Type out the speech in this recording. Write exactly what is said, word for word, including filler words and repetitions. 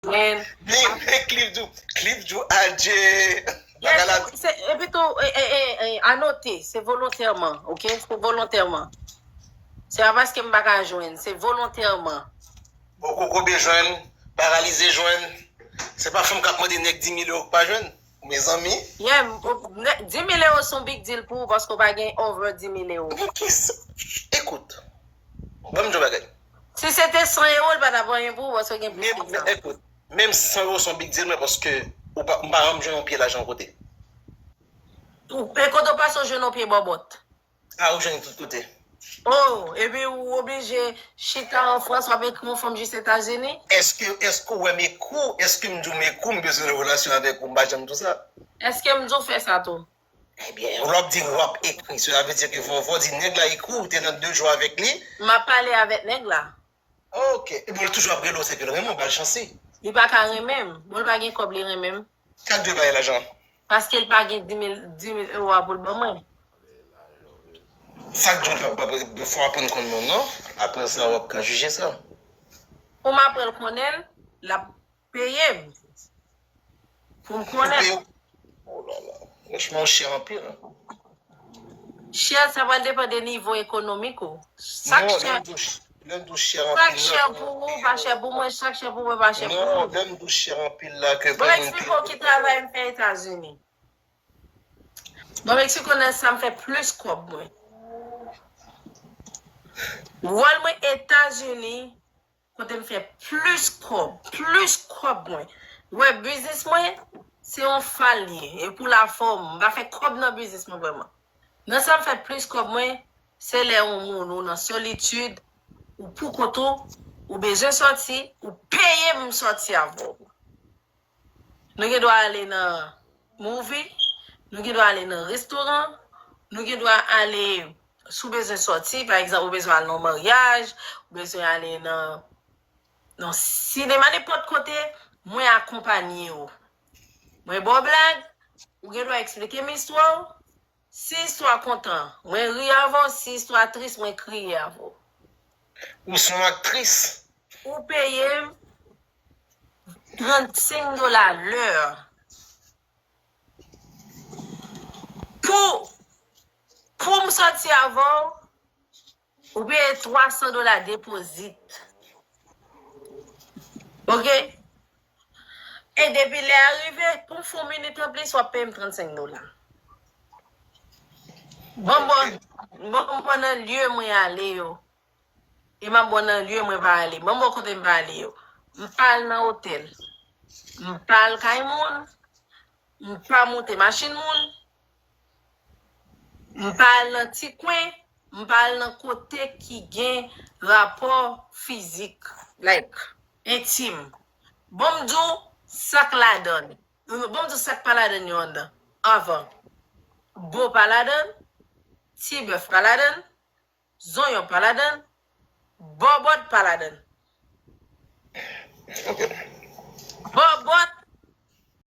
Men, men Cliff Dou, Cliff Dou, adje. Bagay la. Yes, se, epi tou, e, e, e, e, anote, se volontèman, ok? Se volontèman. Se pa paske m pa ka jwenn, se volontèman. Bon, kokobe jwenn, paralize jwenn. Se pa fanm k ap mande nèg dis mil euro k pa jwenn. Mezanmi. Yeah, m- o- nè- dis mil euro se yon big deal pou ou paske w pa gen over dis mil euro. Men kisa? Ekout, ban m di w bagay. Si se te san euro, l pa t ap anyen pou ou paske w gen plis Men, ke men sa. Ekout, menm san euro se yon big deal, men paske ou pa, m pa janm jwenn yon pye lajan kote. Ou- E kote w pase w jwenn yon pye bòbòt? A, ou jwenn tout kote. Oh, epi ou oblije chita an Frans, w ap ekri yon fanm jis Etazini? Èske, èske w wè m ekri w? Èske m di w m ekri w, m bezwen relasyon avèk ou, m pa janm di w sa? Èske m di w fè sa tou? Ebyen, lè w ap di w ap ekri, cela veut dire que vòvò di nèg la ekri w, ou te nan de jou avèk li. M ap pale avèk nèg la. Ok. Ebyen, l toujou ap rele w, se ke l renmen w, ba l chans li. Li pa ka renmen m. Bon, l pa gen kòb, li renmen m. Sa k di w pa gen lajan? Paske l pa gen dis mil, dis mil euro a pou l ban mwen. Sa k di w pa, pa, pa, fò w aprann konn moun, non? Apre sa, w ap ka jije sa. Pou m aprann konnen l, l ap peye m. Pou m konnen l. Peye w. Oh la la. Franchman, w chè anpil. Chè, sa va depann de nivo ekonomik ou. Sa k Non, chè, lè m di w ch- lè m di w chè sa k anpil chè la, pou ou, pa chè pou mwen, sa k chè pou mwen, pa chè pou Non, ou. Lè m di w chè anpil la, ke Bon, pou moun eksplike w ki travay m fè Etazini. Bon, Meksiko, nan sa m fè plis kòb mwen. Wòl mwen Etazini, kote m fè plis kòb, plis kòb mwen. Ou wè, biznis mwen, se yon fal li ye, e pou lafòm, m pa fè kòb nan biznis mwen vrèman. Nan sa m fè plis kòb mwen, se lè yon moun ou nan solitid, ou pou kont ou, ou bezwen sòti, ou peye m sòti avè w. Nou gen dwa ale nan movie, nou gen dwa ale nan restoran, nou gen dwa ale, si w bezwen sòti, pa egzanp, ou bezwen al nan maryaj, ou bezwen ale nan, nan sinema, nenpòt kote, mwen akonpanye w. Mwen ba w blag, ou gen dwa eksplike m istwa w. Si istwa kontan, mwen ri avè w, si istwa tris, mwen kriye avè w. Ou se yon aktris. Ou peye m trannsenk dola lè. Pou, pou m sòti avè w, ou peye twa san dola depozit. Ok? E depi lè a rive, pou m fè yon minit anplis, w ap peye m trannsenk dola. Ban m bon, ban m bon nan lye mwen ale yo. E m ap bon nan lye mwen pa ale. Ban m bon kote m pa ale yo. M pa al nan otèl. M pa al kay moun. M pa moute machin moun. M pa al nan ti kwen. M pa al nan kote ki gen rapò fizik, like, entim. Bon, m di w sa k ladan l. Bon, m di w sa k pa ladan l yo anndan. Anvan, bo pa ladan l, ti bèf pa ladan l, zonyon pa ladan l, bòbòt pa ladan l. Ok. Bòbòt